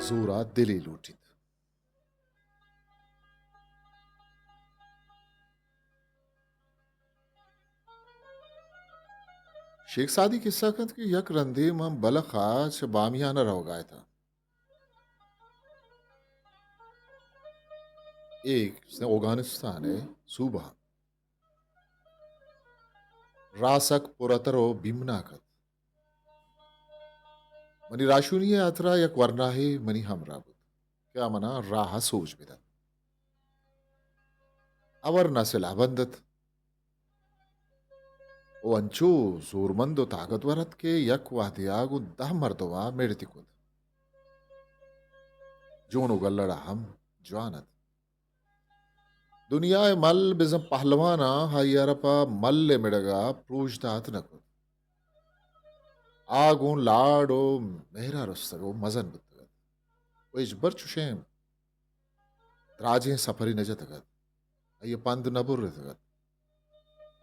زورا دلے لوٹیت۔ شیخ سعدی قصہ کنت کہ یک رندے من بلخ ءَ چہ بامیان ءَ روگا اتاں۔ اے اوگانستان ءِ صوبہ۔ راہ سک پراتر ءُ بیمناک ات۔ منی راہشونی ءِ ہاترا یک ورناہے منی ہمراہ بوت کہ آ منا راہ ءَ سوج بدنت۔ آ ورنا سلاہ بند ات ءُ انچو زورمند ءُ طاقتور ات کہ یک وہدے ءَ گوں دہ مردماں مڑتی کت۔ جون ءُ گلڑ ءَ ہم جوان ات۔ دنیا ءِ مل بزاں پہلواناں آئی ءَ را پہ مل ءِ مڑگ ءَ پروش دات نہ کت۔ آ گوں لاڈ ءُ مہر ءَ رستگ ءُ مزن بوتگ ات ءُ ہچبر چشیں دراجیں سپرے نہ جتگ ات۔ آئی ءَ پند نہ برتگ ات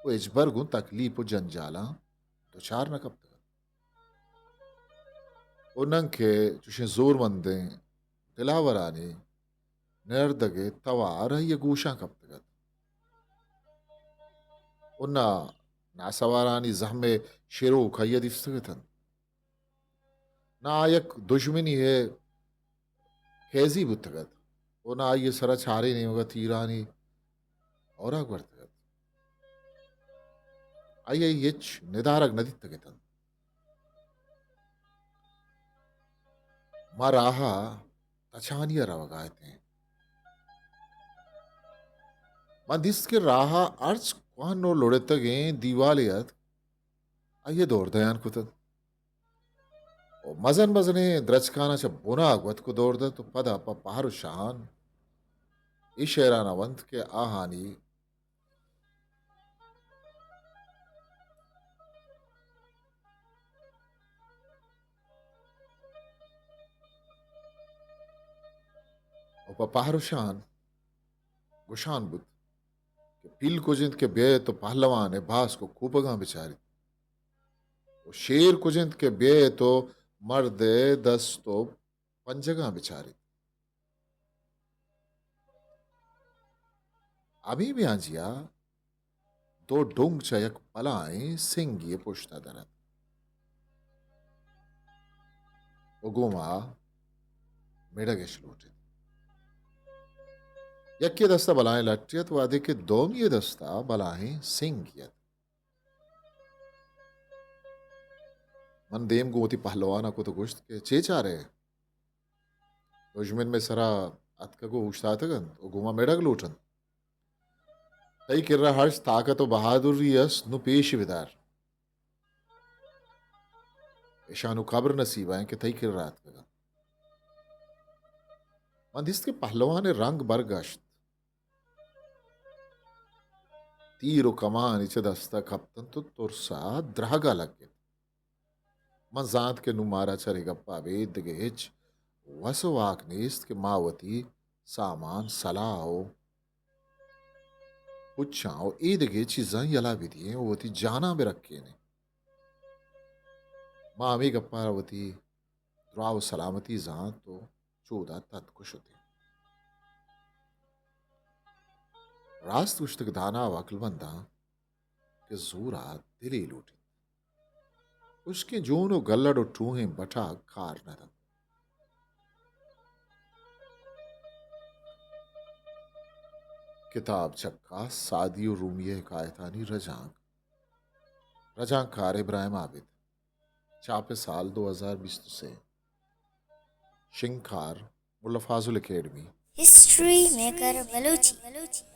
ءُ ہچبر گوں تکلیپ ءُ جنجالاں دچار نہ کپتگ ات۔ ءُ ننکہ چشیں زورمندیں دلاورانی نردگ ءِ توار آئی ءِ گوشاں کپتگ ات ءُ نہ ناسوارانی زہم ءِ شروک آئی ءَ دیستگ اتنت۔ نہ آ یک دژمنے ءِ قیضی بوتگ ات ءُ نہ آئی ءِ سرا چاریں نیمگ ءَ تیرانی اوراق ورتگ ات۔ آئی ءَ ہچ ندارگ نہ دیتگ اتنت۔ ما راہ ءَ تچانی ءَ روگا اتیں۔ من دیست کہ راہ ءَ ہرچ کوہن ءُ لڑتگیں دیوالے ات، آئی ءَ دور دیان کتنت ءُ مزن مزنیں درچکاناں چہ بنا گوتک ءُ دور دنت ءُ پدا پہ پہر ءُ شہان اے شعران ءَ ونت کہ آہانی ءُ پہ پہر ءُ شان گوشان بوت کہ پیل کج انت کہ بیئیت ءُ پہلوان ءِ باسک ءُ کوپگاں بچاریت ءُ شیر کج انت کہ بیئیت ءُ مرد ءِ دست ءُ پنجگاں بچاریت۔ ہمے میانجی ءَ دو ڈنگ چہ یک بلاہیں سنگے ءِ پشت ءَ در ات ءُ گوما مڑگ اش لوٹت۔ یکے دست ءَ بلاہیں لٹے ات، وہدے کہ دومی ءِ دست ءَ بلاہیں سنگے ات۔ من دیم گوں وتی پہلوان ءَ کت ءُ گوشت کہ چے چارئے؟ دژمن مئے سرا اتکگ ءُ اوشتاتگ انت ءُ گوں ما مڑگ لوٹ انت۔ تئی کرا ہرچ طاقت ءُ بہادری است، نوں پیش بدار۔ اشاں نوں قبر نصیب انت کہ تئی کرا اتکگ انت۔ من دیست کہ پہلوان ءِ رنگ برگشت۔ تیر ءُ کمانی چہ دست ءَ کپت انت ءُ ترس ءَ درہگ ءَ لگت۔ من زانت کہ نوں مارا چرے گپ ءَ ابید دگہ ہچ وس ءُ واک نیست کہ ما وتی سامان، سلاہ ءُ پچاں ءُ اے دگہ چیزاں یلہ بدییں ءُ وتی جاناں برکینیں۔ ما ہمے گپ ءَ را وتی دراہ ءُ سلامتی زانت ءُ چودا تتک ءُ شتیں۔ راست گوشتگ دانا ءُ عقلمنداں کہ زورا دلے لوٹیت۔ ہشکیں جون ءُ گلڑ ءُ ٹوہیں بٹاک کار نہ دنت۔ کتاب چکاس، سعدی ءُ رومی ءِ حکایتانی رجانک۔ رجانکار ابراہیم عابد۔ چاپ سال دو ہزار بیست ءُ سے۔ شنگکار ملا فاضل اکیڈمی۔ History maker Balochi.